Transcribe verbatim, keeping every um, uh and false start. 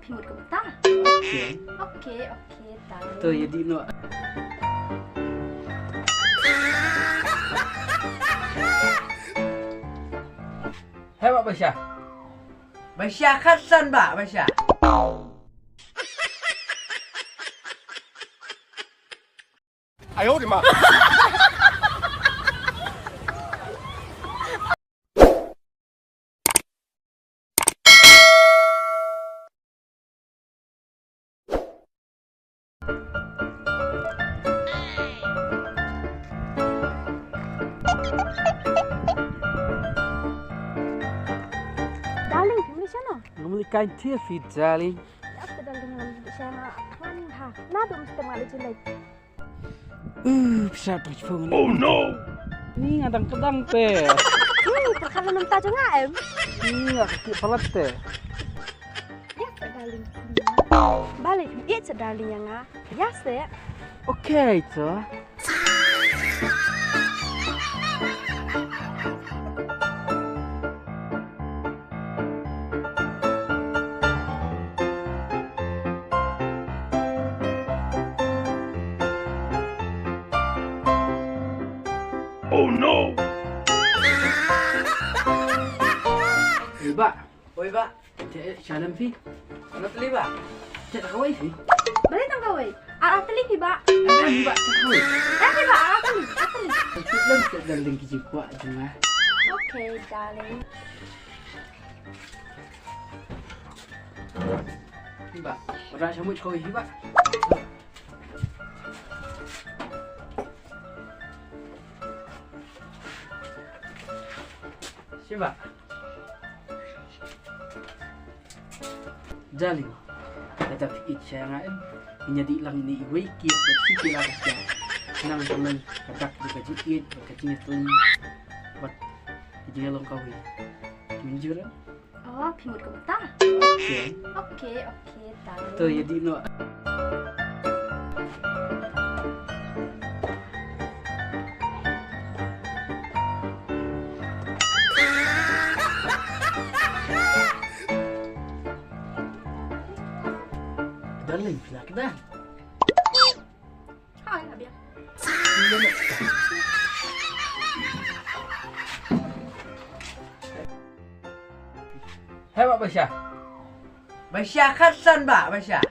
Phi mut kumta? Okay. Okay, okay, darling. To, ïa dih noh. Hei, Bah Basha. Basha, khatsan, Bah Basha. Darling, phi mut shano? Ngam leit kai thiah phi, darling. Ïa, darling, ngam leit shano. Ngan ha. Na dum stem ngam leit jilai. Uh, pisa pachpung. Oh no! Ni nga dang kedang te. Ni, perkara nang ta jong nga em. Ni nga kaki palat te. Ïa, sa darling. Balik, ïa, sa darling ïa nga. Ïa, sa. Okay, to. Oh no! Oi, Bah. Oi, Bah. Te, eh, sha lem phi? Ano teli, Bah? Te, tang kawei phi? Balei tang kawei? Ar, ar teli phi, Bah. Em, em, Bah, tang kawei. Em, em, Bah, ar teli, ar teli. Te, lem, te, darling, ki jingkwah jong nga. Okay, darling. Bah, ora sha mut kawei hi, Bah. Shi, Bah. Darling, lada phi ïeit sha nga em, ngin ïa dih lang ine iwei i cake bad shi kila ka sha. Nang bulen ka dak bad ka jingïeit bad ka jingïatylli bad ka jingïalong kawei. Mynjur em? Oh, phi mut kumta? Okay. Okay, okay, darling. To, ïa dih noh. Darling, phi la kdang. Hai, Abia. Hei, Bah Basha. Basha, khatsan, Bah Basha.